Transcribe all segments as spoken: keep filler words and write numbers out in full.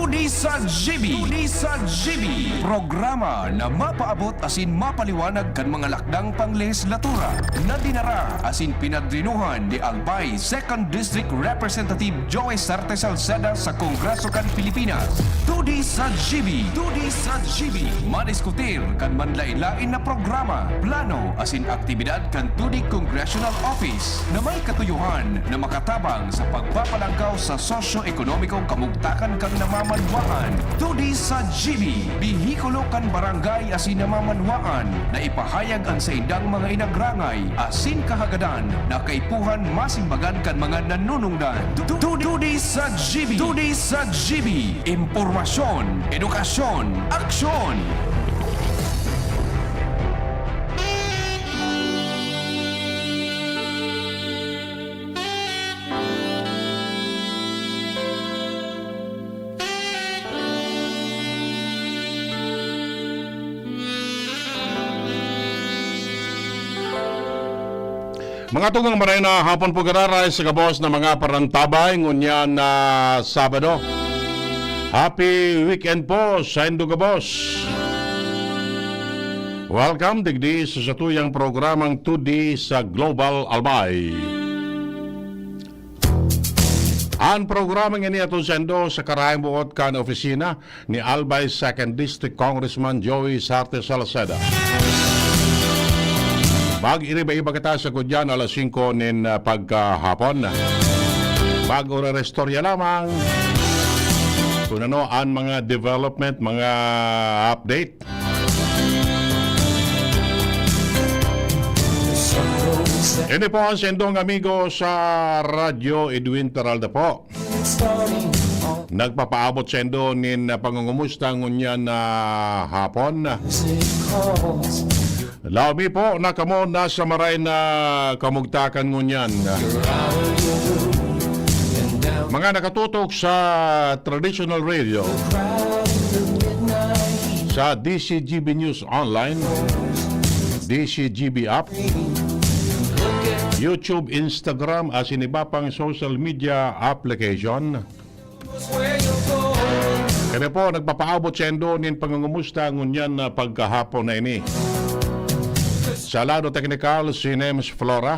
Todi sa G B. Todi sa G B. Programa na mapaabot asin mapaliwanag kan mga lakdang panglehislatura na dinara asin pinadrinuhan ni Albay Second District Representative Joey Sarte Salceda sa Kongreso kan Pilipinas. Todi sa G B. Todi sa G B. Madiskutir kan manlaen-laen na programa, plano asin aktibidad kan Todi Congressional Office na may katuyohan na makatabang sa pagpapalangkaw sa sosyo-ekonomikong kamugtakan kan namamanwaan. Todi sa G B, behikulo kan barangay asin namamanwaan na ipahayag an saindang mga inagrangay asin kahagadan na kaipuhan masimbagan kan mga nanunungdan. Tu-, tu-, Todi sa G B. Todi sa G B. Impormasyon, edukasyon, aksyon. Mga tugang, maray na hapon po, giraray sa gabos na mga parantabay ngunyan na Sabado. Happy weekend po sa indo gabos. Welcome digdi sa satuyang programang Todi sa Global Albay. An programang ini aton saindo sa karayong buot kan opisina ni Albay Second District Congressman Joey Sarte Salceda. Mag-iriba-iba kita sa kudyan alas singko nin, ah, pagkahapon. Mag-urerestorya lamang kung ano an mga development, mga update. Ini po ang saindong amigo sa Radyo, Edwin Peralta po. Nagpapaabot saindo nin pangungumusta ngunyan na hapon. Labi po na kamo nasa maray na kamugtakan ngunyan. Mga nakatutok sa traditional radio, sa D C G B News Online, D C G B app, YouTube, Instagram, asin iba pang social media application. Kami po nagpapaabot saindo nin pangungumusta ngunyan na pagkahapon na ini. Sa lado teknikal, si Nems Flora.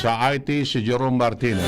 Sa I T, si Jerome Martinez.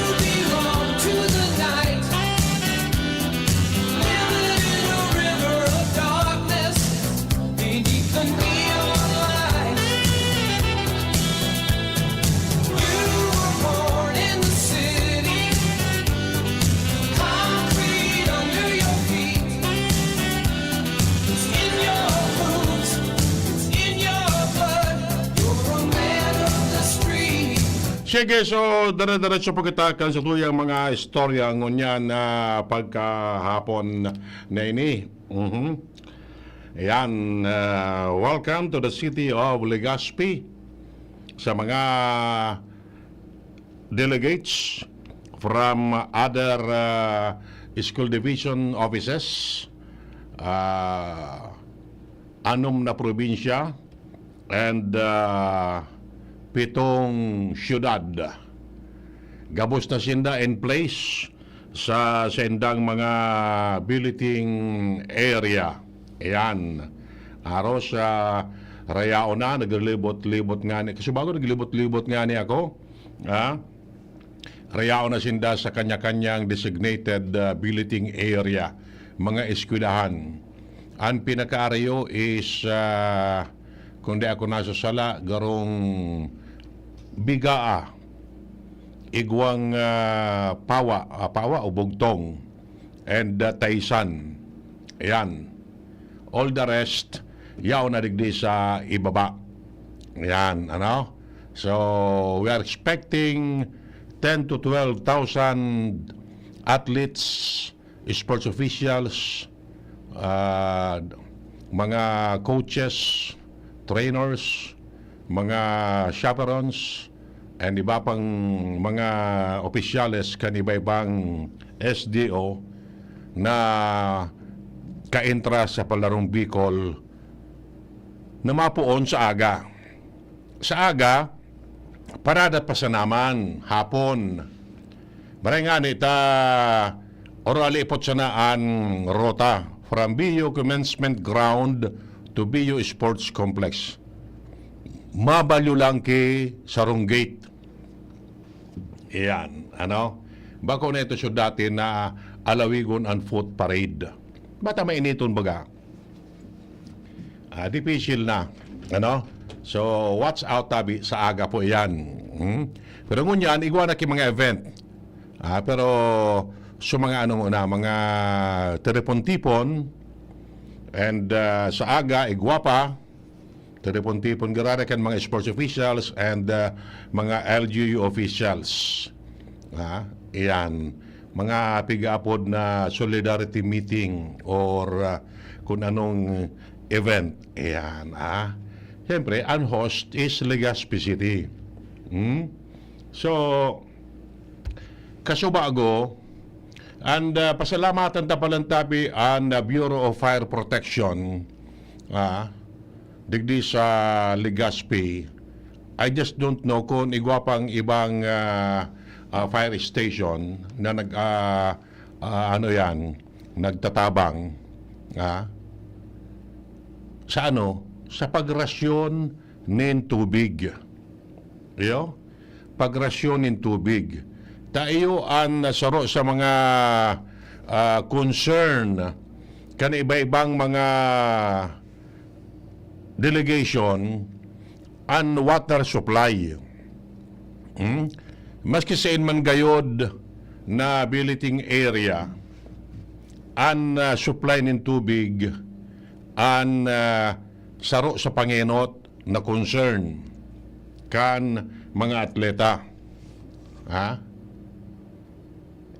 Sige, so dire-diretso po kita kan satuyang mga istorya ngunyan na pagkahapon na ini. Mhm. Ayan, ah, welcome to the city of Legazpi. Sa mga delegates from other, ah, school division offices, ah, anom na probinsya, and, ah, pitong syudad. Gabos na sinda in place sa saindang mga billeting area. Ayan. Aros, ah, rayaon na, naglibot-libot ngani. Kasi bago naglibot-libot ngani ako, ah, rayaon na sinda sa kanya-kanyang designated, ah, billeting area, mga eskwelahan. Ang pinakaarayo is, ah, kung di ako nasasala, garong Bigaa, igwang, ah, Pawa, ah, Pawa o Bugtong, and, ah, Taysan. Ayan. All the rest, yaon na digdi sa ibaba. Ayan, ano? So, we are expecting ten to twelve thousand athletes, sports officials, ah, mga coaches, trainers, mga chaperones, and iba pang mga opisyales kan iba-ibang S D O na kaentra sa Palarong Bicol na mapoon sa aga. Sa aga, parada pa sana man, hapon. Maray ngani ta Or alipot sana an rota from Bio Commencement Ground to Bio Sports Complex. Mabalyo lang ki sarong gate. Iyan, ano? Bako na ito siya dati na alawigon an foot parade. Bata mainiton baga. Ah, difícil na, ano? So, watch out tabi sa aga po iyan. Hmm? Pero ngunyan, igwa na ki mga event. Ah, pero sa mga ano muna, mga telepon-tipon, and ah, sa aga, igwa pa, telepon-tipon, giraray kan mga sports officials and ah, mga L G U officials. Ah, iyan. Mga pigaapod na solidarity meeting or ah, kung anong event. Iyan, ah. Siyempre, ang host is Legazpi City. Hmm? So, kasubago, and ah, pasalamatan ta palantabi ang ah, Bureau of Fire Protection, ah, digdi sa Legazpi. I just don't know kung igwa pang ibang ah, ah, fire station na nag, ah, ah, ano yan, nagtatabang, ah, sa ano, sa pagrasyon nin tubig. Iyo? Pagrasyon nin tubig. Ta iyo an saro sa mga ah, concern kan iba-ibang mga delegation an water supply. Hmm? Maski sain man gayod na billeting area, an ah, supply nin tubig, an ah, saro sa pangenot na concern kan mga atleta. Ha?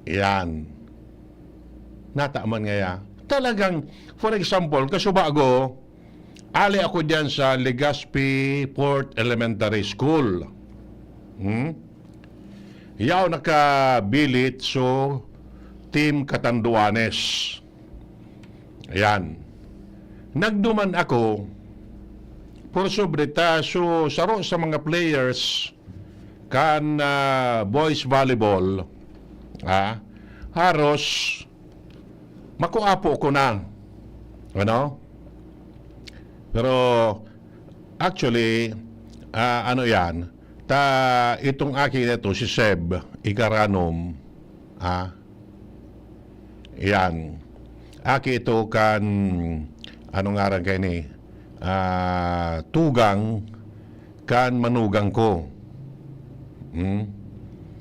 Yan. Nataman ngaya. Talagang, for example, kasubago, ali ako diyan sa Legazpi Fourth Elementary School. Hmm? Yaw nakabilit so Team Catanduanes. Ayan. Nagduman ako, por sobre ta, so, saro sa mga players kan ah, boys volleyball, ah, haros makuapo ko na. Ano? Pero, actually, ah, ano yan, ta itong aki na ito, si Seb Igaranom, ah, yan. Aki ito kan, ano ngaran kayo ni, ah, tugang kan manugang ko. Hmm?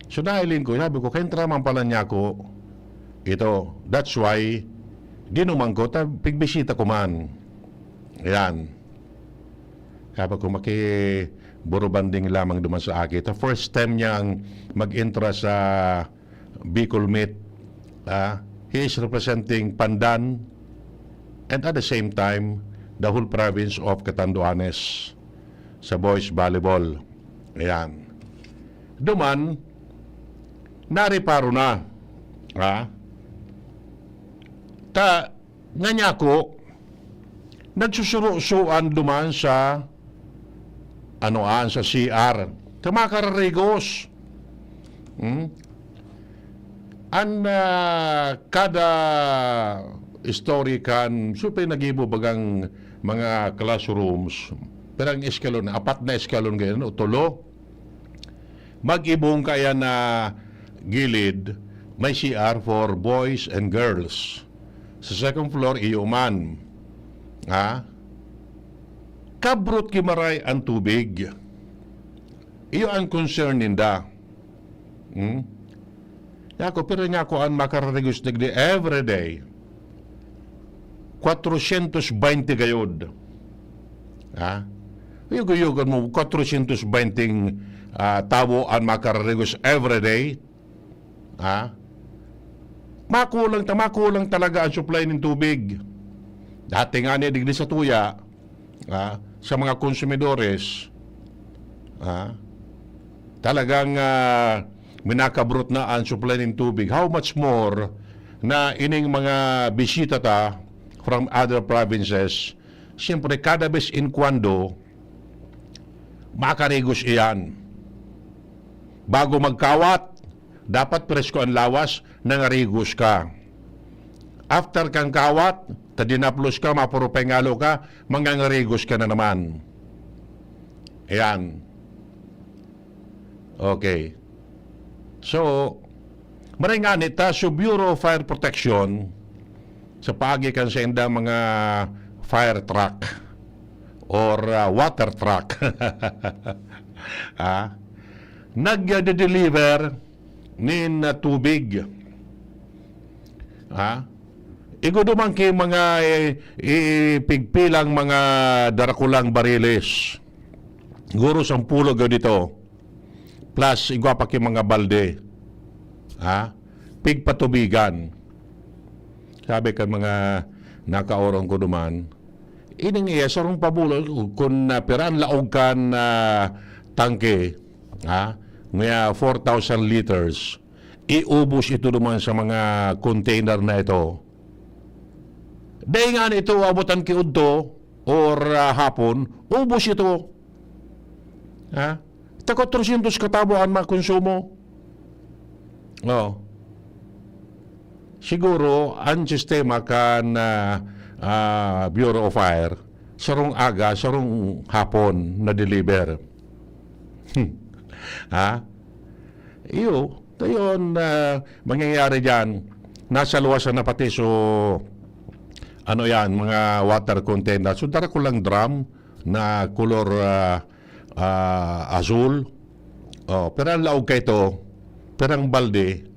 So, nahiling ko, sabi ko, "Kaintra man pala niya ako ito." That's why, dinuman ko, ta, pigbisita ko man. Ayan. Sabi ko, "Maki-burubanding lamang duman sa aki." The first time niyang mag-intra sa Bicol Meet, ah, he is representing Pandan and at the same time, the whole province of Catanduanes sa boys volleyball. Ayan. Duman, nareparo na. Ha? Ta, nga niya ako, nagsusurusuan duman sa, ano, an, sa C R. Ta makararigos. Hmm? An, ah, kada story kan, siyempre, naggibo bagang mga classrooms. Pero ang eskalon, apat na eskalon ganyan, o tulo. Mag-ibong kaya na gilid, may C R for boys and girls. Sa second floor, iyo man. Ha? Kabrot ki maray ang tubig. Iyo ang concern ninda. Hmm? Ako, pero nga ako ang makararigos digdi every day. Kwatrosyentos baynte gayod. Ha? Uyog-uyogon mo, kwatrosyentos baynte, ah, tawo ang makararigos every day. Ha? Makulang ta-, makulang talaga ang supply ng tubig. Dati nga ni digdi sa tuya, ha, sa mga konsumidores, ha, talagang, ah, minakabrot na ang supply ng tubig. How much more na ining mga bisita ta from other provinces, siyempre, kada bes in cuando, makarigos iyan. Bago magkawat, dapat presko ang lawas, nangarigos ka. after kang kawat, ta dinaplos ka, mapuro pengalo ka, mangangarigos ka na naman. Ayan. Okay. So, maray ngani ta, so Bureau of Fire Protection, sa paagi kan saindang mga fire truck or, ah, water truck, ah, nagde-deliver nin, ah, tubig. Ah, igwa duman ki mga, eh, ipigpilang mga darakulang bariles. Guro sampolo gad ito. Plus, igwa pa ki mga balde. Ha? Pigpatubigan. Sabi kan mga nakaorong ko duman, "Ining iya, sarong pabulo, kun, ah, pira an laog kan, ah, tangke, ha? Mga four thousand liters, iubos ito duman sa mga container na ito." Dai ngani ito abutan ki udto or, ah, hapon, ubos ito. Ha? Ta kwatrosyentos katawo an makonsumo. Oh. Siguro, ang sistema kan, ah, ah, Bureau of Fire, sarong aga, sarong hapon na deliver. Ha? Iyo, dayon, ah, mangyayari diyan, nasa luwasan na pati so, ano yan, mga water container. So, darakulang drum na kolor, ah, ah, azul. Oh, pero ang laog kaito, pero ang balde,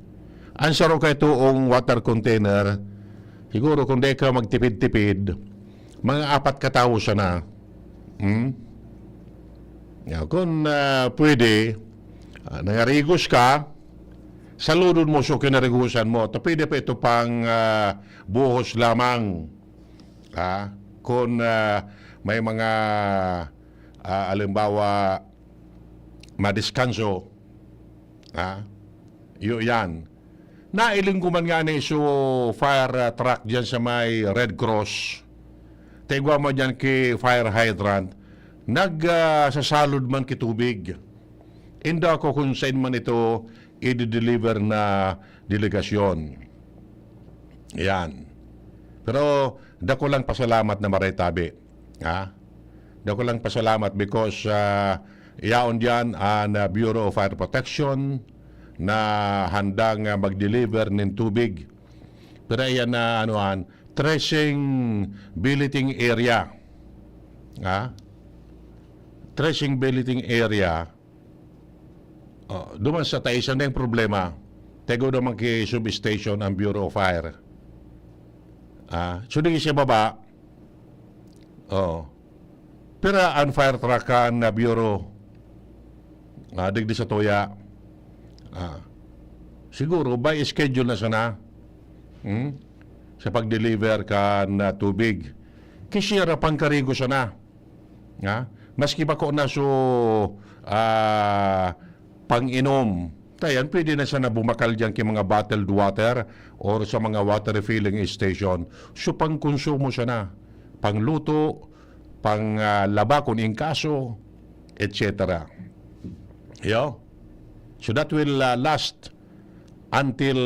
ang saro kaito ang water container, siguro kung di ka magtipid-tipid, mga apat katawo sana. Hmm? Ya, kung, ah, pwede, ah, nangarigos ka, saludon mo so kinarigusan mo. Ta pwede pa ito pang, ah, buhos lamang. Ah, kung, ah, may mga, ah, halimbawa, madiskanso, ah, iyo yan. Nailing ko man ngani so fire, ah, truck diyan sa may Red Cross. Ta igwa man diyan ki fire hydrant. Nag, ah, sasalod man ki tubig. Inda ako kung saan man ito i-deliver na delegasyon. Yan. Pero dakulang pasalamat na maray tabi. Ha? Dakulang pasalamat because, ah, yaon diyan an, ah, Bureau of Fire Protection na handang, ah, mag-deliver nin tubig. Pero iyan na, ano, an, threshing billeting area. Ha? Threshing billeting area. Oh, duman sa taas, ano yung problema? Tego naman ki substation ang Bureau of Fire. Ah, so, di siya baba. Oh. Pero ang fire truck kan na Bureau, ah, digdi sa Toya. Ah. Siguro, by schedule na sana. Hmm? Sa pag-deliver kan, ah, tubig. Kasi ara pangkarigo sana. Ha? Maski bako na so, ah, pang-inom. Tayan, pwede na sana bumakal diyan ki mga bottled water or sa mga water refilling station. So, pangkonsumo sana. Pangluto, pang, ah, laba kun inkaso, et cetera. Yo? So, that will, ah, last until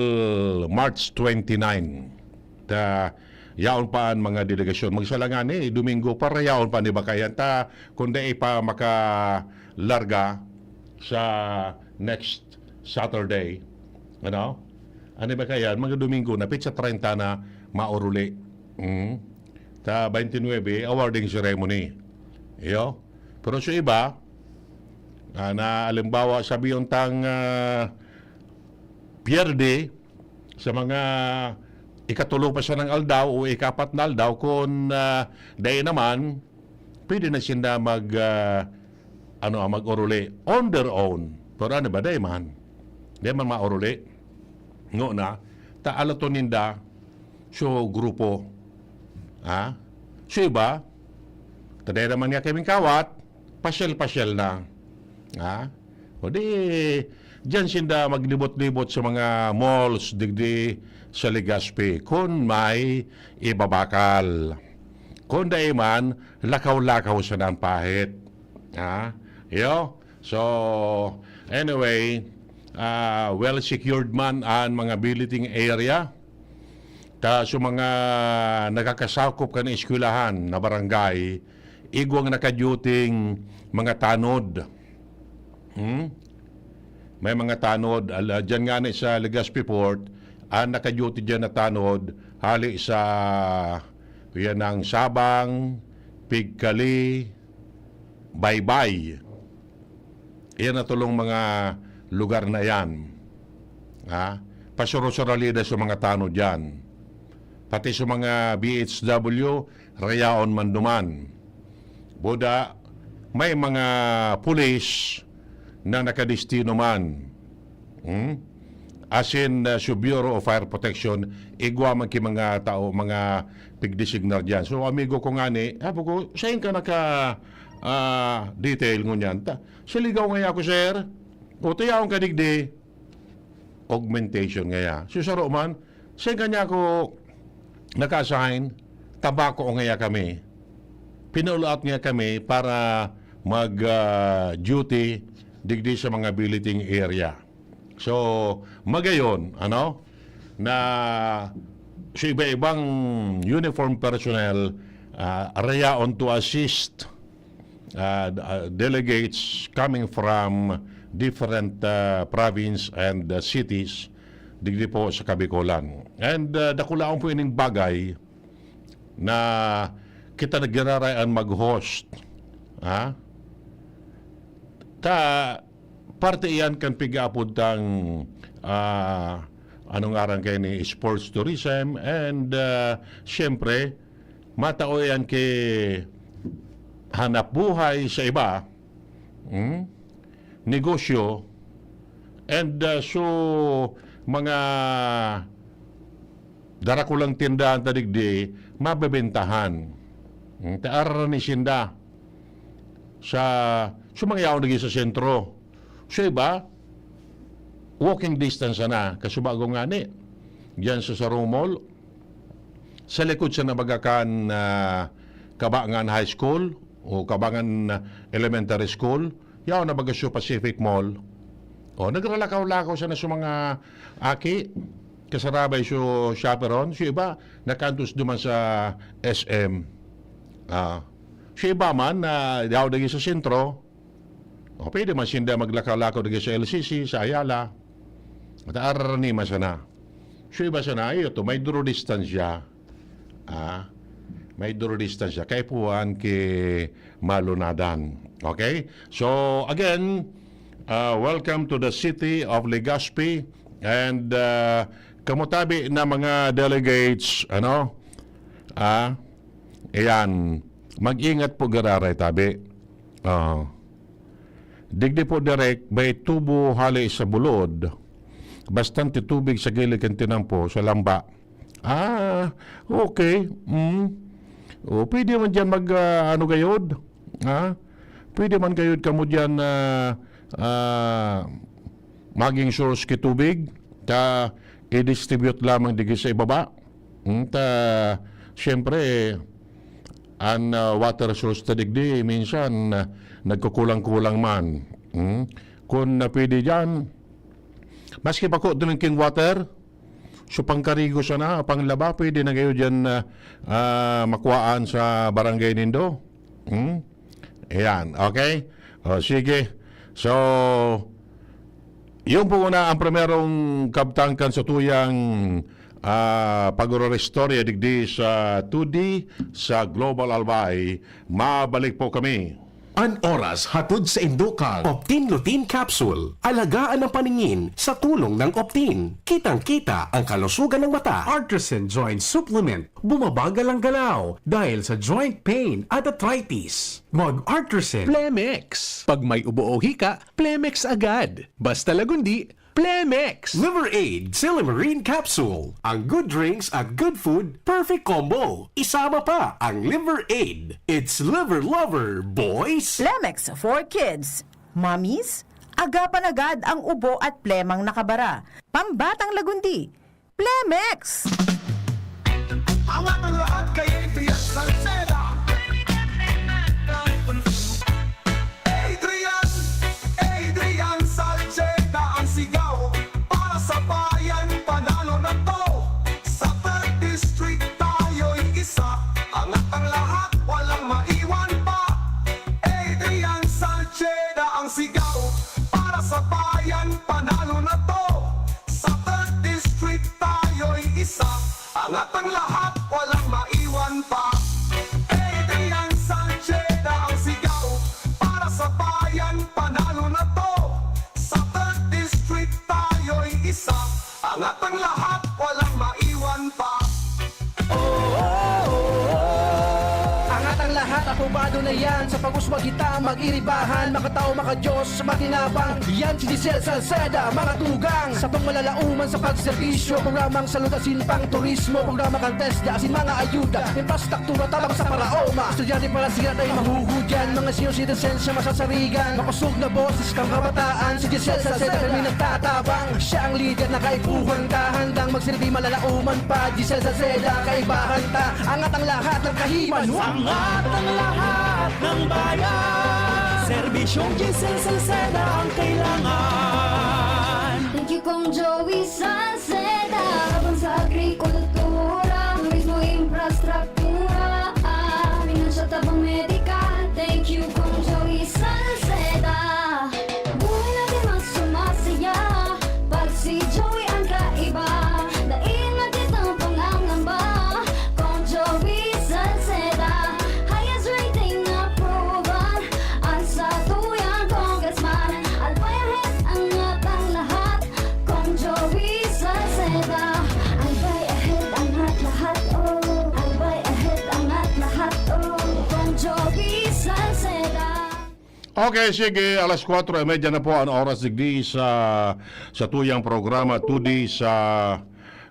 March twenty-nine. Ta, yaon pa an mga delegasyon. Magsalangan ni Domingo, para yaon pa ni Bakayan. Ta, kung dai pa makalarga sa next Saturday, ano? Ano ba kaya? Mga Domingo na, petsa treinta na mauruli. Mm. Ta, twenty-nine, awarding ceremony. Iyo. Pero sa iba, ah, na alimbawa, sabi yung tang, ah, pierde sa mga ikatulo pa siya ng aldaw o ikapat na aldaw, kung, ah, dai naman, pwede na sinda mag, ah, ano, ah, mag-oruli on their own. Pero ano ba, dai man. Dai man maoruli. Ngo na, ta alaton ninda, so, grupo. Ha? So, iba, ta dai naman nga kaming kawat, pasyal-pasyal na. Ha? O di, diyan sinda maglibot-libot sa mga malls, digdi sa Legazpi, kun may ibabakal. Kun dai man, lakaw-lakaw sana ang pahit. Ha? Yo? So, anyway, ah, well secured man ang mga billeting area. Ta sa mga nakakasakop kan eskwelahan na barangay, igwang nakadyuting mga tanod. Hmm? May mga tanod, ala, dyan nga ni sa Legazpi Port, ang nakadyuti dyan na tanod, hali sa, yan ang Sabang, Pigkali, Baybay. Iyan na tulong mga lugar na yan. Ha? Pasuro-suralida sa mga tanod dyan. Pati sa mga B H W, rayaon man duman. Buda, may mga pulis na nakadestino man. Hmm? As in, uh, sa Bureau of Fire Protection, igwa man ki mga tao, mga pigdesignar dyan. So, amigo ko nga ni, sabi ko, "Saan ka naka, ah, detail ngunyan?" Ta, "Sa Ligao ngaya ako, sir." "O, tayaon ka digdi." Augmentation ngaya. So, saro man, "Saan ka niya ako naka-assign?" "Tabaco ngaya kami." Pinaulaot niya kami para mag, ah, duty digdi sa mga billeting area. So, magayon, ano, na sa iba-ibang uniform personnel, ah, rayaon to assist, ah, ah, delegates coming from different, ah, province and, ah, cities digdi po sa Kabikolan. And, ah, dakulaon po ining bagay na kita na ginarayan mag-host. Ha? Ta, parte iyan kan pig-aapod tang, ah, anong ngaran kayo ni sports tourism and, ah, siyempre, matao iyan ki hanap buhay sa iba, hmm? Negosyo, and, ah, so, mga darakulang tindahan ta digdi, mabebentahan. Hmm, ta arani sinda sa, sa mga yaon digdi sa sentro. Sa iba, walking distance sana, kasubago ngani. Diyan sa Sarong Mall, sa likod sa nabagakan, ah, Kabangan High School o Kabangan, ah, Elementary School, yaon na baga sa Pacific Mall. O, nagralakaw-lakaw sana sa mga aki, kasarabay sa chaperon. Sa iba, nakantos duman sa S M. Ah, sa iba man, na yaon digdi sa sentro, o, pwede man sinda maglakaw-lakaw digdi sa L C C, sa Ayala. At ararani man sana. So, iba sana, iyo to, may duro distansya. Ah, may duro distansya. Kaipuhan ki malunadan. Okay? So, again, uh, welcome to the city of Legazpi. And, uh, kamo tabi na mga delegates, ano? Ah, ayan. Mag-ingat po, gararay tabi. Ah. Digdi po direk, may tubo hali sa bulod. Bastante tubig sa gilid kan tinampo, sa lamba. Ah, okay. Mm. O, pwede man dyan mag, ah, ano gayod? Ha? Pwede man gayod kamo dyan, ah, ah, maging source ki tubig, ta i-distribute lamang digdi sa ibaba. Hmm, ta, siyempre, an, ah, water source ta digdi, minsan, ah, nagkukulang-kulang man. Hmm? Kun, ah, pwede dyan, maski bako drinking water, so pangkarigo sana, panglaba, pwede na kayo dyan, ah, ah, makuhaan sa barangay nindo. Hmm? Ayan, okay? O, sige. So, yun po muna ang primerong kabtang kan satuyang, ah, pag-ororistorya digdi sa two D sa Global Albay. Mabalik po kami. An oras hatod sa indo kan Optin Lutein Capsule. Alagaan ang paningin sa tulong ng Optin. Kitang-kita ang kalusugan ng mata. Artisan Joint Supplement. Bumabagal ang galaw dahil sa joint pain at arthritis. Mag-Artisan. Plemex. Pag may ubo o hika, Plemex agad. Basta Lagundi, Plemex. Liver Aid Silymarin Capsule. Ang good drinks at good food, perfect combo. Isama pa ang Liver Aid. It's Liver Lover, boys! Plemex for kids. Mommies, agapan agad ang ubo at plemang nakabara. Pambatang Lagundi, Plemex! Ang lahat kay Adrian Salceda. Adrian, Adrian Salceda ang sigaw para sa bayan, panalo na to. Sa thirty At ang lahat, walang maiwan pa. Adrian Salceda ang sigaw para sa bayan, panalo na to. Sa third District tayo'y isa. Angat ang lahat, walang maiwan pa. Angat ang lahat, aprobado na yan. Sa pag-uswag kita, mag-iribahan. Makatao, makadiyos, makinabang. Yan si Giselle Salceda, mga tugang. Sa pangmalalauman sa pagserbisyo, programang salud asin pang turismo, programa kan TESDA asin mga ayuda, infrastruktura tabang sa paraoma. Estudyante para sila tayo mahuhudyan, mga senior citizens siya masasarigan. Makusog na boses kang kabataan, si Giselle Salceda kami nagtatabang. Siya ang lider na kaipuhan ta, handang magsilbi malalauman pa. Giselle Salceda, kaibahan ta, angat ang lahat ng kahiman. Angat ang lahat ng bayan. Serbisyong Giselle Salceda ang kailangan. Thank you, Kong Joey Salceda. Laban sa agrikultura, turismo, infrastruktura, ah, financial tabang medikal. Thank you, Kong Joey Salceda. Buhay natin mas sumasaya pag si Joey ang kaiba. Dai na kitang pangangamba, Kong Joey Salceda. Highest rating na proven ang satuyang congressman. Albay ahead, angat ang lahat, Kong Joey Salceda. Albay ahead, angat lahat, oh. Albay ahead, angat lahat, oh. Kong Joey Salceda. Okay, sige, alas kwatro y medya na po ang oras digdi sa satuyang programa, Today sa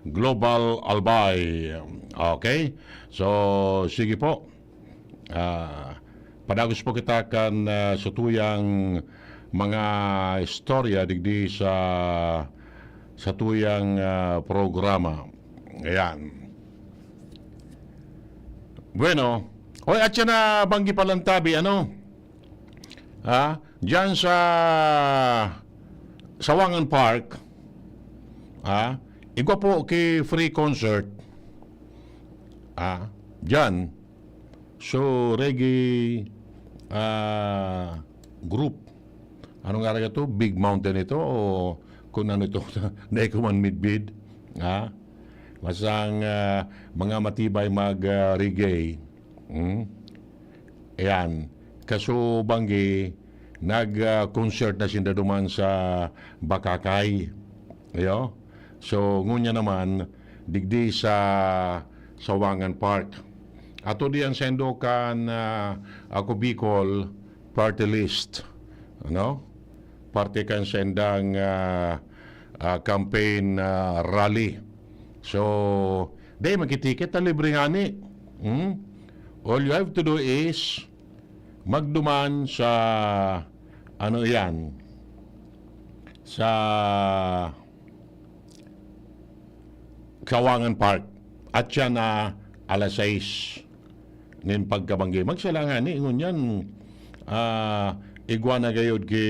Global Albay. Okay? So, sige po. Ah, padagos po kita kan ah, satuyang mga istorya digdi sa satuyang ah, programa. Ayan. Bueno, oy, at siya na banggi palantabi, ano? Ha? Diyan sa Sawangan Park, ha? Igwa po ki free concert. Ha? Diyan. So, reggae ah, group. Ano nga raga to? Big Mountain ito? O kung ano ito? Dai ko man midbid. Ha? Masang ah, mga matibay mag ah, reggae. Hmm? Ayan. Kaso banggi, nag-concert na sinda duman sa Bacacay. Ayo? So, ngunya naman, digdi sa Sawangan Park. Ato diyan sendo kan ah, Ako Bicol Party List. Ano? Parte kan sendang ah, ah, campaign ah, rally. So, dai magkitiket, ta libre ngani. Hmm? All you have to do is magduman sa, ano yan, sa Sawangan Park. At siya na alas sais nin pagkabanggi. Magsala ngani, ngunyan, ah, igwa na gayod ki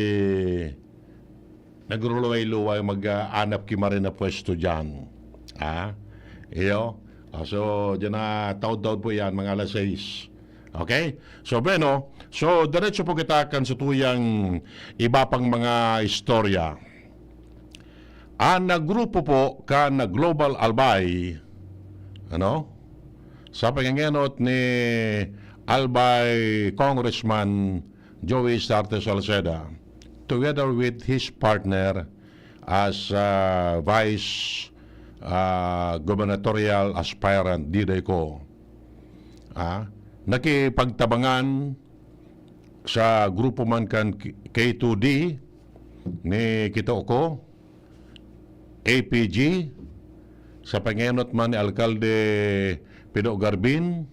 nagruruway-luway, mag-aanap ki marin na pwesto diyan. Ha? Iyo? Ah, so, diyan na taud-taud po yan, mga alas sais. Okay? So, bueno, so, diretso po kita kan satuyang iba pang mga istorya. Ang grupo po kan Global Albay, ano? Sa pangengenot ni Albay Congressman Joey Sarte Salceda, together with his partner as ah, vice ah, gubernatorial aspirant, Diday Ko. Ah, nakipagtabangan sa grupo man kan K two D ni Kitoko, A P G, sa pangenot man ni Alkalde Pido Garbin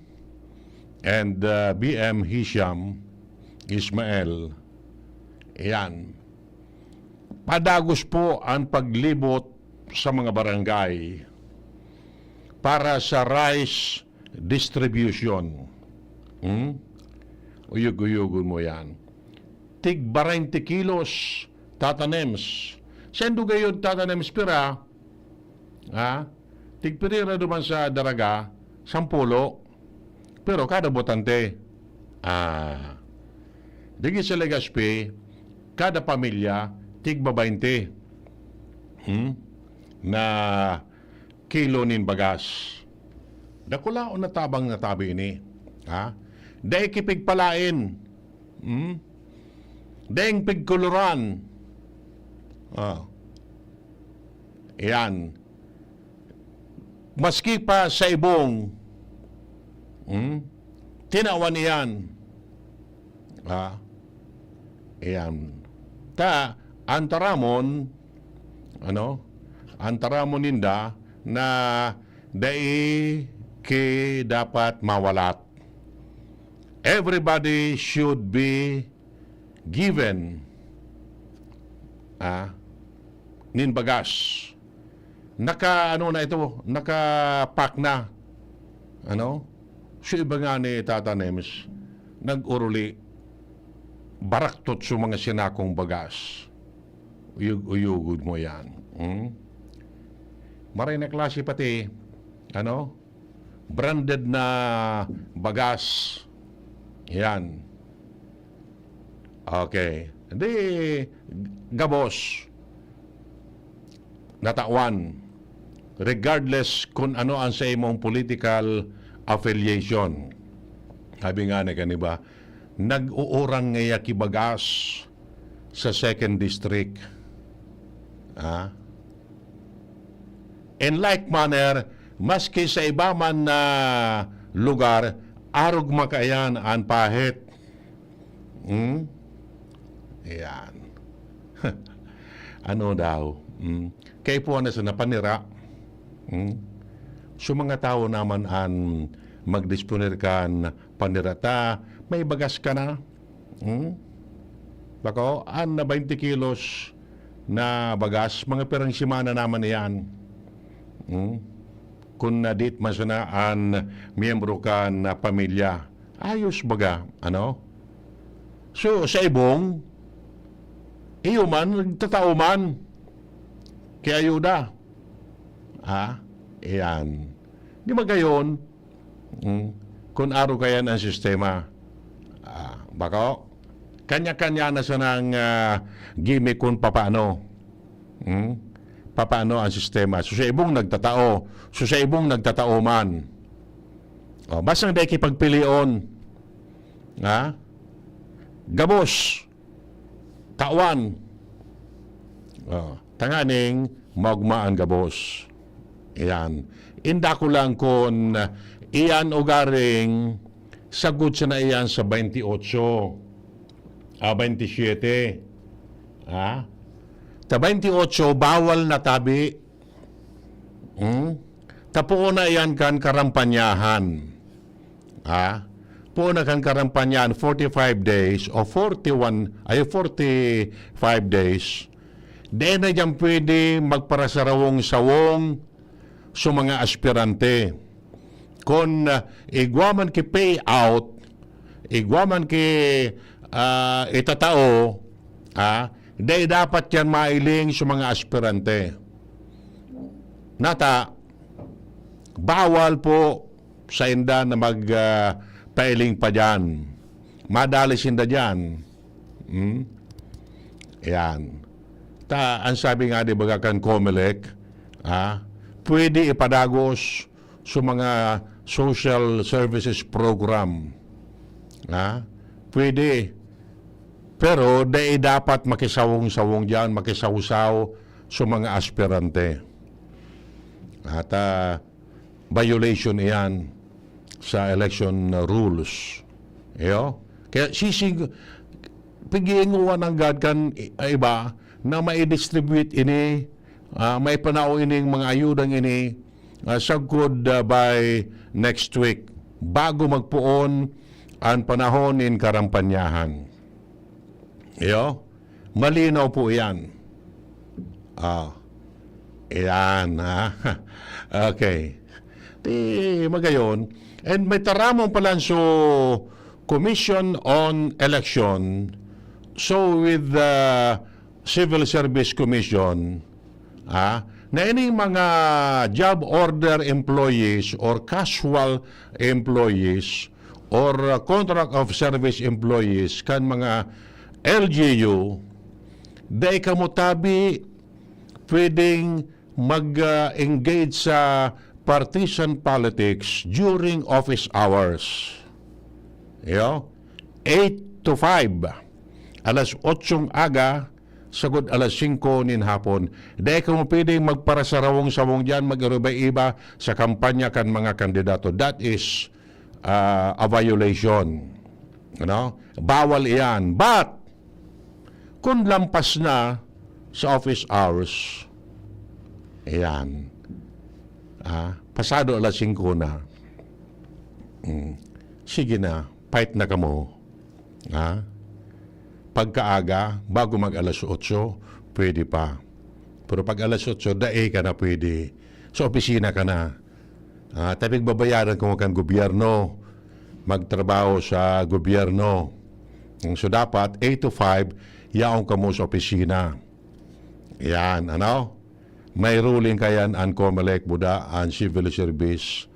and ah, B M Hisham Ismael. Yan. Padagos po ang paglibot sa mga barangay para sa rice distribution. Hmm? Uyog-uyogon mo yan. Tig bareynte kilos tatanems. Sendo gayod tatanems pira, ha? Tig pirira duman sa Daraga, sampulo. Pero kada botante, ah, digdi sa Legazpi, kada pamilya, tigba baynte. Hmm? Na kilo nin bagas. Dakulaon na tabang na tabi ini. Ha? Dai ki pigpalaen. Hmm? Daing pigkoloran. Ah. Yan. Maski pa sa ibong, hmm? Tinawan iyan. Ah. Yan. Ta, ang taramon, ano? Ang taramon ninda na dai ki dapat mawalat. Everybody should be given, ah, nin bagas. Naka, ano na ito, naka-pack na. Ano? So, iba nga ni Tata Nems, nag-uruli, baraktot sa mga sinakong bagas. Uyog-uyogod mo yan. Hmm? Maray na klase pati, ano? Branded na bagas. Yan. Okay. Di, gabos. Natawan. Regardless kung ano ang sa imong political affiliation. Sabi nga na kani ba, nag-uurang ngaya ki bagas sa second district. Ah? In like manner, maski sa iba man na lugar, arog makayan an pahit. Hmm? Ayan. Ano daw? Hmm? Kaipuhan na sa napanira. Hmm? So, mga tawo naman an magdisponer kan panira ta, may bagas ka na. Hmm? Bako, an na twenty kilos na bagas, mga pirang semana naman iyan. Hmm? Kung nadit man sana an miyembro kan pamilya, ayos baga, ano? So, sa ibong, iyo man, nagtatao man. Kaya ayuda. Ha? Iyan. Di ba gayon? Hmm? Kung aro kayan ang sistema. Ah, bako? Kanya-kanya na sanang, ah, gimmick kung papaano. Hmm? Papaano ang sistema. So, sa ibong nagtatao. So, sa ibong nagtatao man. O, basta dai ki pagpilion. Ha? Gabos. Tawan. O, tanganing maogma an gabos. Iyan. Inda ko lang kun iyan ugaring sagkod sana iyan sa twenty-eight. Ah, twenty-seven. Ha? Ta twenty-eight, bawal na tabi. Hmm? Ta poon na iyan kan karampanyahan. Ha? Poon na kan karampanyahan, forty-five days o forty-one, ay, forty-five days. Dai na diyan pwede magparasarawong-sawong sa mga aspirante. Kun, ah, igwa man ki payout, igwa man ki, ah, itatao, ah, dai dapat yan mailing sa mga aspirante. Nata, bawal po sainda na mag, ah, pailing pa diyan. Madali sinda diyan. Hmm? Ayan. Ta, ang sabi nga, di ba, kan Comelec, ah, pwede ipadagos sa mga social services program. Ah, pwede. Pero dai dapat makisawong-sawong diyan, makisawsaw sa mga aspirante. At, ah, violation iyan sa election rules. Iyo? Kaya sisig-, pag-iinguan nanggad kan i-, iba na mai-distribute ini, ah, maipanao ining mga ayudang ini, ah, sagkod, ah, by next week, bago magpoon an panahon nin karampanyahan. Iyo? Malinaw po iyan. Ah, iyan, ha? Okay. Di magayon. And may taramon palan so Commission on Election. So with the Civil Service Commission, ah, na ining mga job order employees or casual employees or, uh, contract of service employees kan mga L G U, dai kamo tabi pwedeng mag, uh, engage sa partisan politics during office hours. Yo, eight to five. Alas otsong aga, sagod alas singko nin hapon. Dai kamo pwedeng magparasarawong-sawong diyan, mag-iba-iba sa kampanya kan mga kandidato. That is, ah, a violation. Ano? Bawal iyan. But, kung lampas na sa office hours, ayan. Ah, pasado alas singko na. Mm. Sige na, fight na kamo. Ha? Pagkaaga, bago mag alas otso, pwede pa. Pero pag alas otso, dai ka na pwede. Sa opisina ka na. Ah, ta pigbabayaran kamo kan gobyerno. Magtrabaho sa gobyerno. So, dapat eight to five, yaon kamo sa opisina. Yan, ano? May ruling kayan an Comelec, buda, an Civil Service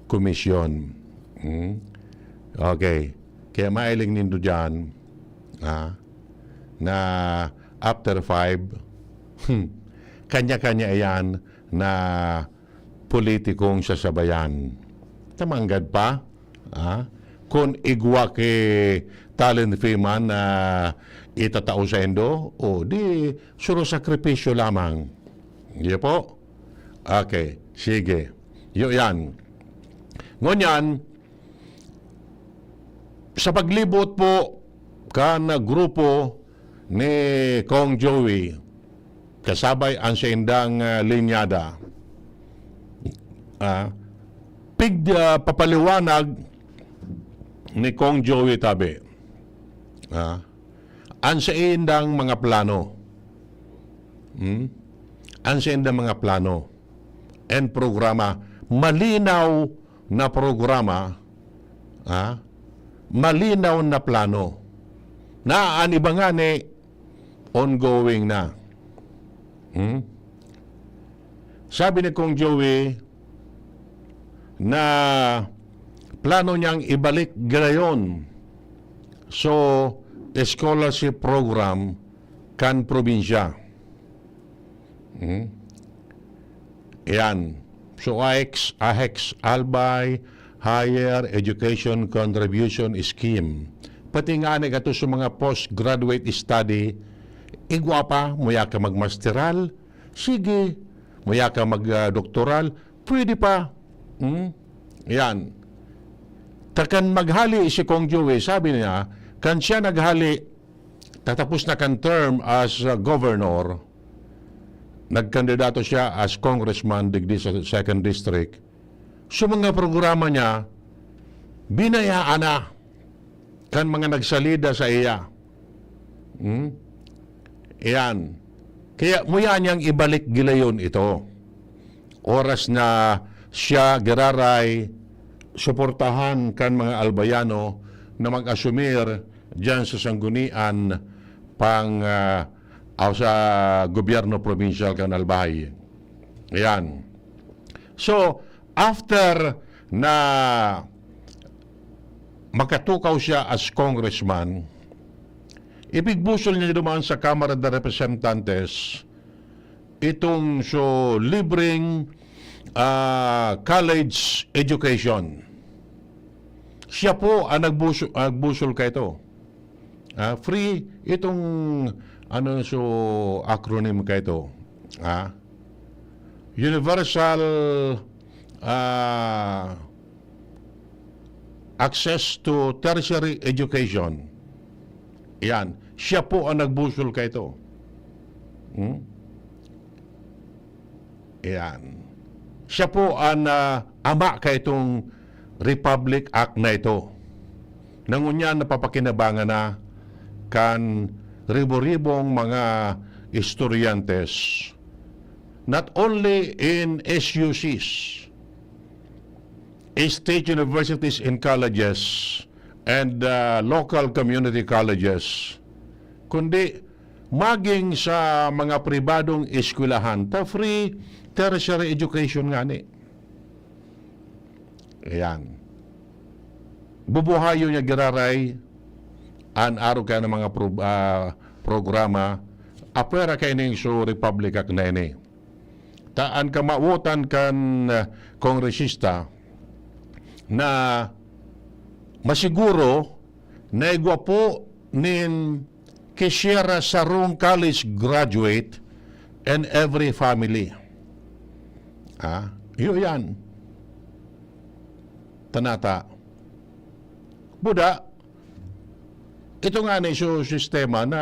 Commission. Hmm? Okay. Kaya mailing nindo dyan, ha, na after five, kanya-kanya iyan na politikong sasabayan. Tamanggad pa, ha? Kun igwa ki talent fee man na itatao saindo, o di, suro sakripisyo lamang. Iyo po? Okay, sige. Iyo yan. Ngunyan, sa paglibot po kan grupo ni Kong Joey, kasabay ang saindang, ah, linyada, ah, pig-, ah, papaliwanag ni Kong Joey tabi, ah, ang saindang mga plano. Hmm? Ang saindang mga plano and programa. Malinaw na programa, ha? Malinaw na plano. Na an iba ngani, ongoing na. Hmm? Sabi ni Kong Joey na plano niyang ibalik gayon so scholarship program kan probinsya. Hmm? Yan. So, AHEX, AHEX, Albay Higher Education Contribution Scheme. Pati nga ni kato sa mga postgraduate study, igwa pa, muya ka magmasteral, sige, muya ka mag, ah, doktoral, pwede pa. Hmm? Yan. Takan maghali si Kong Joey, sabi niya, kan siya naghali, tatapos na kan term as, uh, governor, nagkandidato siya as congressman digdi sa second district. So, mga programa niya, binayaan na kan mga nagsalida sa iya. Hmm? Ayan. Kaya muya niyang ibalik gilayon ito. Oras na siya giraray suportahan kan mga Albayano na mag-asumir diyan sa sanggunian pang, ah, aw sa gobyerno probinsyal kan Albay. Ayan. So, after na makatukaw siya as congressman, ipigbusol niya duman sa Kamara de Representantes itong so libreng, ah, college education. Siya po ang nagbuso-, nagbusol kaito. Ah, free itong, ano, so acronym kaito. Ah, universal, ah, access to tertiary education. Yan. Siya po ang nagbusol kaito. Hmm? Yan. Siya po ang, ah, ama kaitong Republic Act na ito. Nangunyan napapakinabangan na kan ribo-ribong mga estudyante, not only in S U Cs, state universities and colleges, and, uh, local community colleges, kundi maging sa mga pribadong eskwelahan, ta free tertiary education ngani. Ayan. Bubuhayon niya giraray an arog kaya ng mga pro-, ah, programa, apwera kaining so Republic Act na ini. Ta an kamawotan kan, ah, kongresista na masiguro na igwa po nin kisiera sarong college graduate in every family. Ah, iyo yan. Tanata. Buda, ito nga ni so sistema na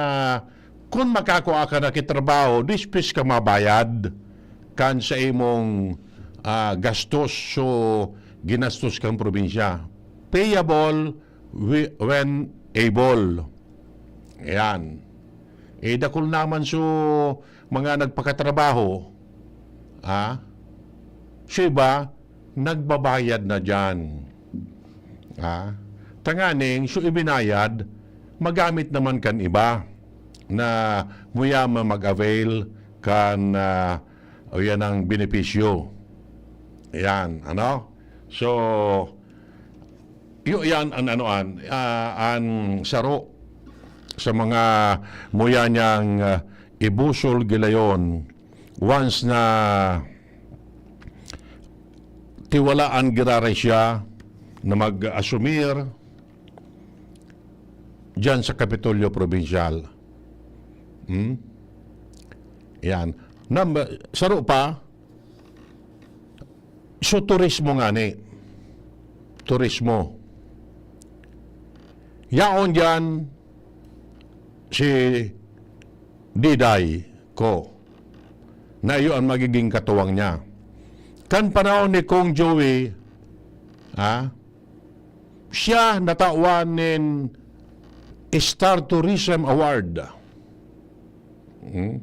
kun makakua ka na ki trabaho, dispis ka mabayad kan sa imong, ah, gastos so ginastos kang probinsya. Payable wi-, when able. Ayan. Eh, dakul naman so mga nagpakatrabaho, ah, so iba, nagbabayad na diyan. Ah, tanganing so ibinayad, magamit naman kan iba na muyaman mag-avail kan, ah, o yan ang benepisyo. Yan, ano? So, iyo yan an ano an, ah, an saro sa mga muya niyang, ah, ibusol gilayon once na tiwalaan giraray siya na mag-asumir diyan sa Kapitolyo Probinsyal. Hmm? Yan. Number, saro pa, so turismo ngani. Turismo. Yaon diyan si Diday ko na iyo ang magiging katuwang niya. Kan panahon ni Kong Joey, ah, siya natawan nin Star Tourism Award. Hmm?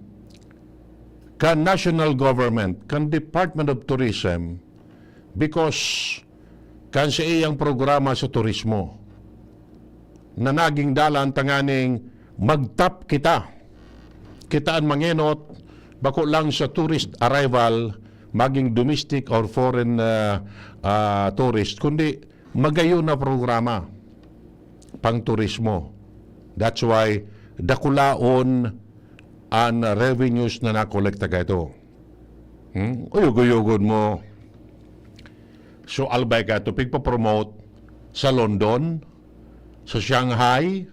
Kan national government, kan Department of Tourism, because kan sa iyang programa sa turismo na naging dalan tanganing magtap kita. Kita an mangenot, bako lang sa tourist arrival, maging domestic or foreign, ah, ah, tourist, kundi magayon na programa pang turismo. That's why dakulaon an revenues na nakolekta kaito. Hmm? Uyog-uyogon mo. So, albay ka ito, pigpapromote sa London, sa Shanghai,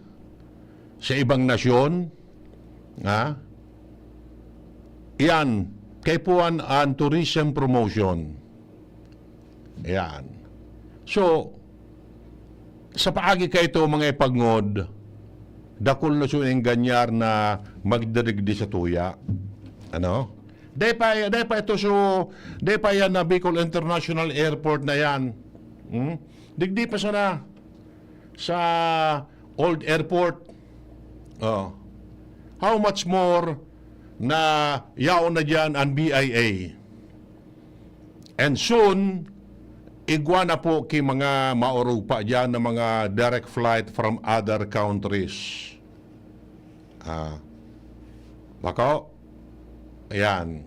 sa ibang nasyon, ha? Iyan, kaipuhan an tourism promotion. Ayan. So, sa paagi kaito, mga ipagngod, dakul na so engganyar na magdirigdi sa tuya. Ano? Dai pa, dai pa ito so, dai pa yan na Bicol International Airport na yan. Hmm? Digdi pa sana sa old airport. Oh. How much more na yaon na diyan ang B I A? And soon, igwa na po ki mga maorog pa diyan na mga direct flight from other countries. Ah, bako? Ayan.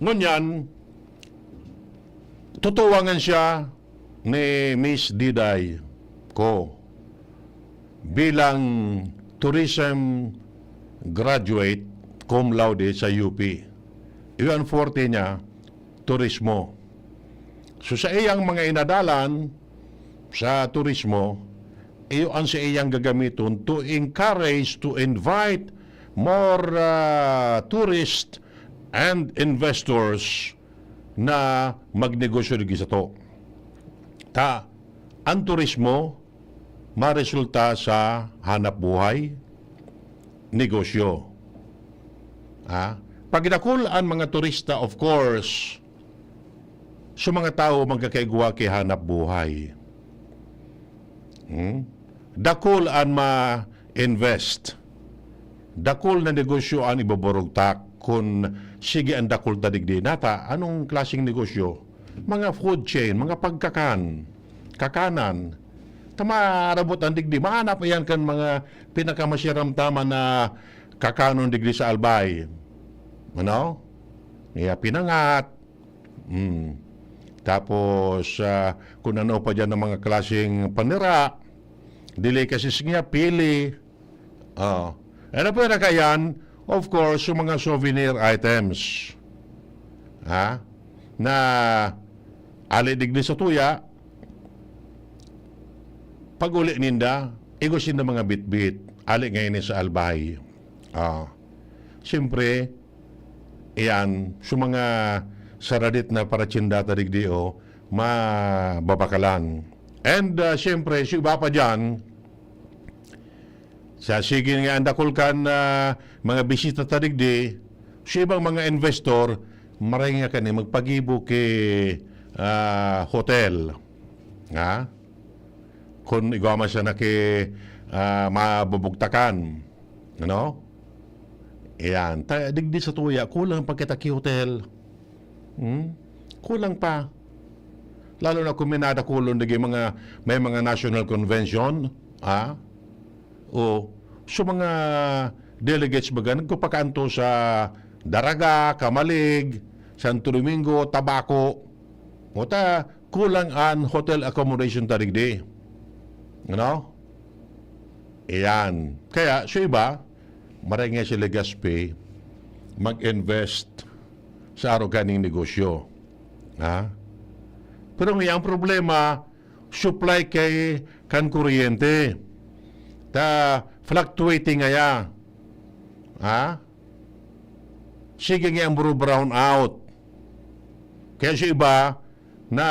Ngunyan, tutuwangan siya ni Miss Diday ko bilang tourism graduate cum laude sa U P. Iyo ang forte niya, turismo. So, sa iyang mga inadalan sa turismo, iyo ang sa iyang gagamiton to encourage, to invite more, ah, tourists and investors na magnegosyo digdi sato. Ta, ang turismo maresulta sa hanap buhay, negosyo. Ha? Pag dakul an mga turista, of course, so mga tawo magkakaigwa ki hanap buhay. Hmm? Dakul an ma-invest. Dakul na negosyo an iboborogtak kun sige an dakul ta digdi. Nata, anong klaseng negosyo? Mga food chain, mga pagkakan, kakanan. Ta maarabot an digdi. Mahanap iyan kan mga pinakamasiramdaman na kakanon digdi sa Albay. Ano? Iya, pinangat. Hmm. Tapos, ah, kung ano pa diyan ng mga klaseng panira, delicacies niya, pili. Oh. Ano po na kayan? Of course, yung mga souvenir items. ha? Na ali digdi sa tuya, pag-uli ninda, igwa sinda mga bitbit, ali ngayon sa Albay. Ah, siyempre, iyan, sa mga saradit na paratsinda ta digdi, oh, mababakalan. And, ah, siyempre, sa iba pa dyan, sa sige nga ang dakul kan, ah, mga bisita ta digdi, sa ibang mga investor, maray nga kani magpagibo ki, ah, hotel. Ha? Kun igwa man siya na ki, ah, mabubugtakan. Ano? Iyan. Ta-, digdi sa tuya, kulang pa kita ki hotel. Hmm? Kulang pa. Lalo na kung may nadakulon, digdi mga, may mga national convention, ha? O, so mga delegates baga, nagpapakaanto sa Daraga, Camalig, Santo Domingo, Tabaco. O ta, kulang an hotel accommodation ta digdi. Ano? Iyan. Kaya, so iba, maray nga si Legazpi, mag-invest sa arog kaning negosyo. Ha? Pero nga, ang problema, supply kay kan kuryente. Ta, fluctuating ngaya. Ha? Sige nga ang bro brown out. Kaya sa iba, na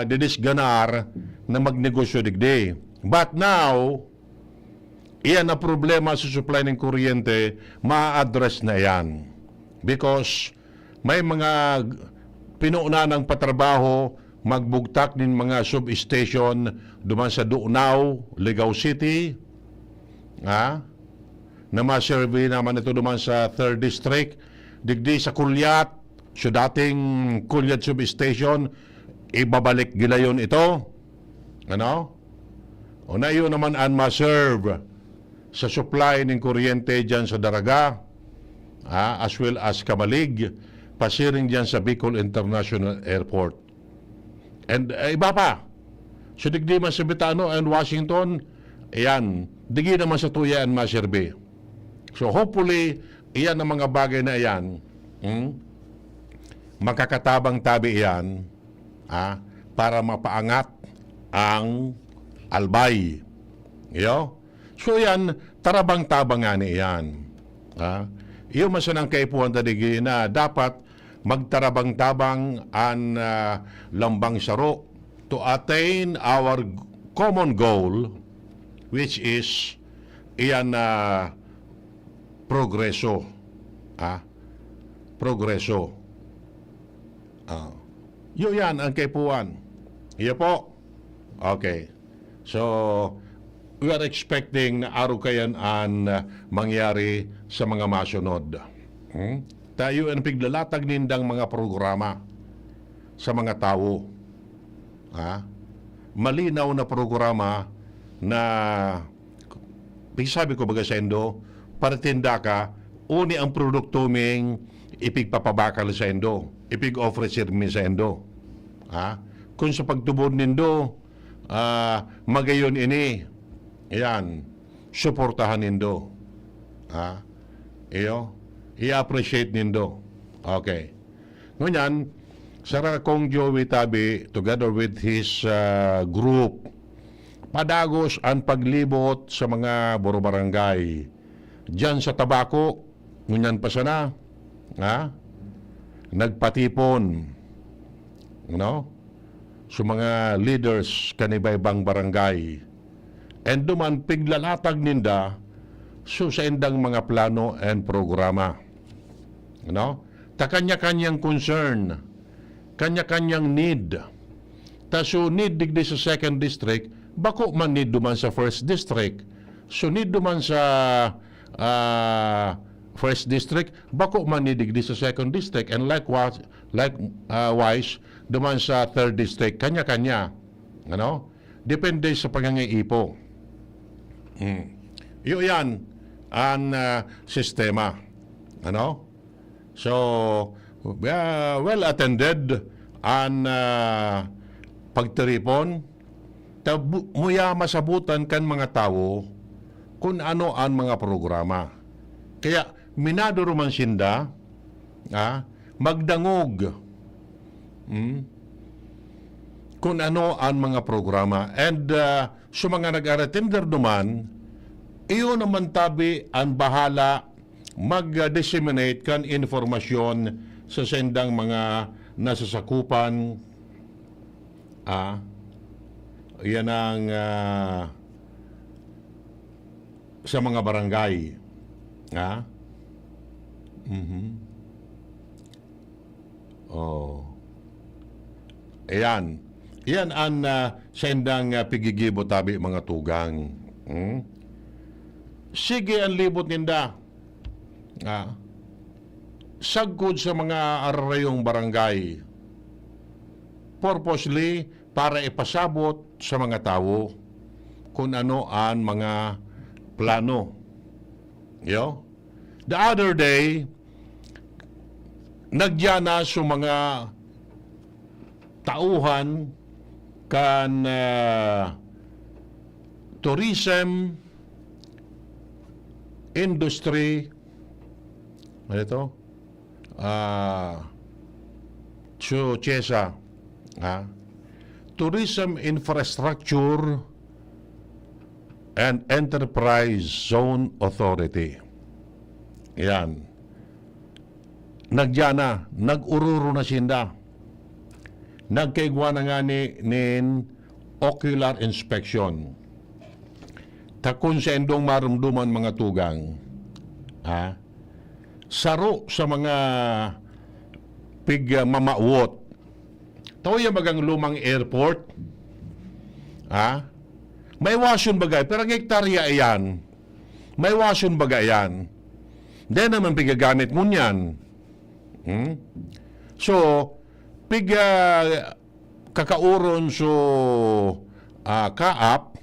didisganar na magnegosyo digdi. But now, iyan na problema sa supply ng kuryente, ma-address na iyan. Because may mga pinuunan ng patrabaho, magbugtak nin mga substation duman sa Dunao, Ligao City, ha? Na ma-survey naman ito duman sa third District, digdi sa Culiat, so dating Culiat Substation, ibabalik gilayon ito. Ano? O na iyo naman an ma-serve sa supply nin kuryente dyan sa Daraga, ah, as well as Camalig, pasiring dyan sa Bicol International Airport. And, eh, iba pa. So, digdi man sa Betano and Washington, ayan, digdi naman sa tuya an maserbi. So, hopefully, iyan ang mga bagay na iyan, hmm, makakatabang tabi iyan, ah, para mapaangat ang Albay. Iyo? So, yan, tarabang-tabang ngani iyan. Ha? Iyo man sanang kaipuhan ta digdi na dapat magtarabang-tabang an, ah, lambang saro to attain our common goal, which is iyan na progreso. Ha? Progreso. Ah. Iyo yan ang kaipuhan. Iyo po. Okay. So, we are expecting na arog kayan an, ah, mangyari sa mga masunod. Hmm? Tayo ang piglalatag nindang mga programa sa mga tawo. Ha? Malinaw na programa na, sabi ko baga saindo, paratinda ka, uni ang produkto ming ipigpapabakal saindo, ipig-offer mi saindo. Ha? Kung sa pagtubod nindo, ah, magayon ini, ayan, suportahan nindo. Ha? Iyo, i-appreciate nindo. Okay. Ngunyan, sara Kong Joey Tabi, together with his, ah, group, padagos an paglibot sa mga buro-barangay. Diyan sa Tabaco, ngunyan pa sana, ha? Nagpatipon, no? Sa mga leaders kan iba-ibang barangay. And duman, piglalatag ninda so saindang mga plano and programa. Ano? Ta kanya-kanyang concern, kanya-kanyang need. Ta so need digdi sa second district, bako man need duman sa first district. So need duman sa, ah, first district, bako man need digdi sa second district. And likewise, like, ah, wise, duman sa third district, kanya-kanya. Ano? Depende sa pangangaipo. Hmm. Iyo yan, an, ah, sistema. Ano? So, ah, well attended an, ah, pagtiripon. Ta bu-, muya masabutan kan mga tawo kun ano an mga programa. Kaya, minado man sinda, ah, magdangog, hmm, kun ano an mga programa. And, ah, sa mga nag-aretender duman, iyo naman tabi an bahala mag-disseminate kan informasyon sa sendang mga nasasakupan, ah, yan ang, ah, sa mga barangay. Ah? Mhm. Oh. Ayan. Yan ang, ah, sendang, ah, pigigibo tabi, mga tugang. Hmm? Sige ang libot ninda. Ah. Sagkod sa mga ararayong barangay. Purposely para ipasabot sa mga tawo kun ano ang mga plano. Yo? The other day, nagyana sa mga tauhan kan, ah, tourism industry, ano ito? Ah, so, CHESA, ha? Tourism Infrastructure and Enterprise Zone Authority. Yan. Nagyana, nag-uroro na sinda. Nagkaigwa na ngani nin ocular inspection. Ta kun saindong marumduman, mga tugang, ha? Saro sa mga pig-, ah, mamawot. Tao yan bagang lumang airport. Ha? May wasyon bagay, pero ang hektarya iyan. May wasyon baga iyan. Dai naman pigagamit mo niyan. Hmm? So, pig-, ah, kakauron so, ah, CAAP,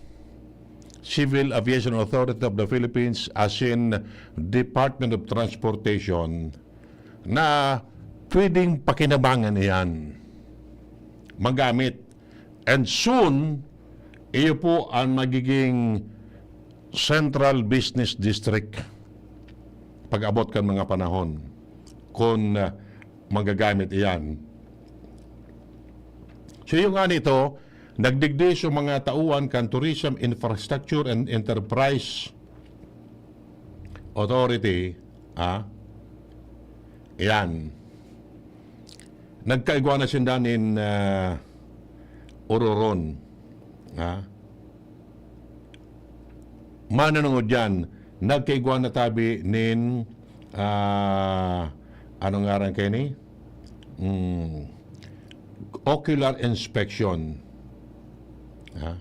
Civil Aviation Authority of the Philippines, asin Department of Transportation, na pwedeng pakinabangan iyan. Magamit. And soon, iyo po ang magiging Central Business District pag-abot kan mga panahon kun, ah, magagamit iyan. So, iyo ngani ito, nagdigdi sa mga tauhan kan Tourism Infrastructure and Enterprise Authority, ah, iyan. Nagkaigwa na sinda nin, ah, ororon. Ha? Mananungod diyan, nagkaigwa na tabi nin, ah, ano ngaran kaini? Hmm, ocular inspection. Ha?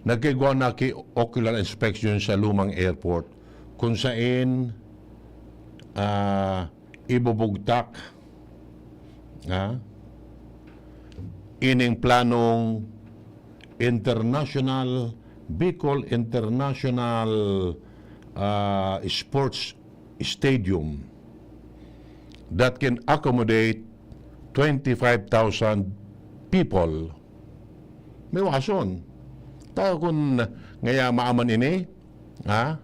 Nagkaigwa na ki ocular inspection sa lumang airport, kung sain, ah, ibubugtak, ha? Ining planong international, Bicol International, ah, Sports Stadium that can accommodate twenty-five thousand people. May wason. Ta kun ngaya maaman ini, ha?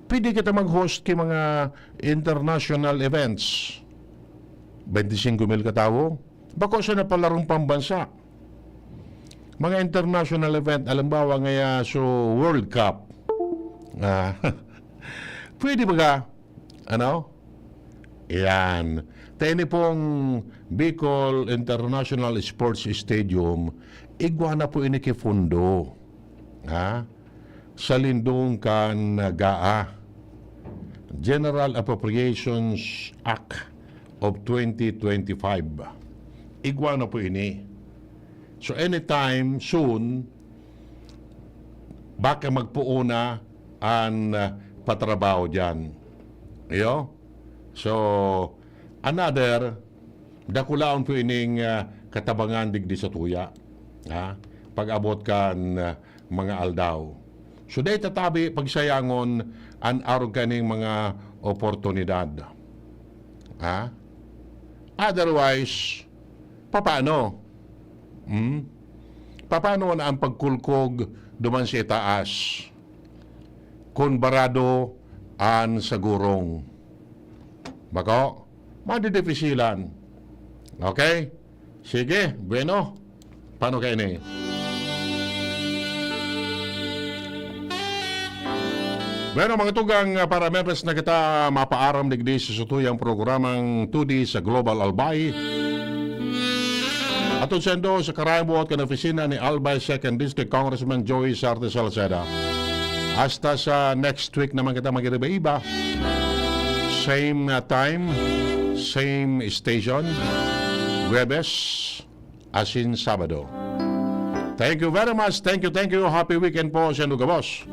Pwede kita mag-host ki mga international events. Twenty-singko mil katawo. Bako sa napalarong pambansa. Mga international event, halimbawa ngaya so World Cup. Ah, pwede baga? Ano? Yan. Ta ini pong Bicol International Sports Stadium, igwa na po ini ki pondo. Ha? Sa lindong kan GAA, General Appropriations Act of twenty twenty-five. Igwa na po ini. So, anytime soon, baka magpoon na an, ah, patrabaho diyan. Iyo? So, another, dakulaon po ining, ah, katabangan digdi sa tuya. Ha? Pag-abot kan, ah, mga aldaw. So, dai ta tabi pagsayangon an arog kaning mga oportunidad. Ha? Otherwise, papaano? Hmm? Papaano na ang pagkulkog duman sa itaas? Kun barado an sa gurong. Bako? madidipisilan. Okay? Sige, bueno. Paano kaini? Bueno, mga tugang, ah, para members na kita mapaaram digdi sa satuyang programang Today sa Global Albay. Atod saindo sa karayang buot kan opisina ni Albay Second District Congressman Joey Sarte Salceda. Hasta sa next week naman kita mag-iba-iba. Same, uh, time, same station. Huwebes, asin Sabado. Thank you very much. Thank you, thank you. Happy weekend po sa inyo gabos.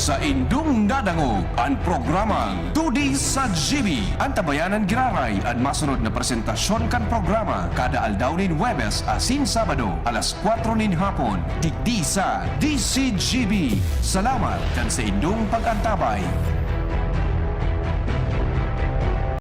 Sa indong nadangog an programang Today sa G B. An tabayanan giraray an masunod na presentasyon kan programa kada aldaw nin Huwebes asin Sabado, alas kwatro nin hapon, digdi sa D C G B. Salamat kan sa indong pag-antabay.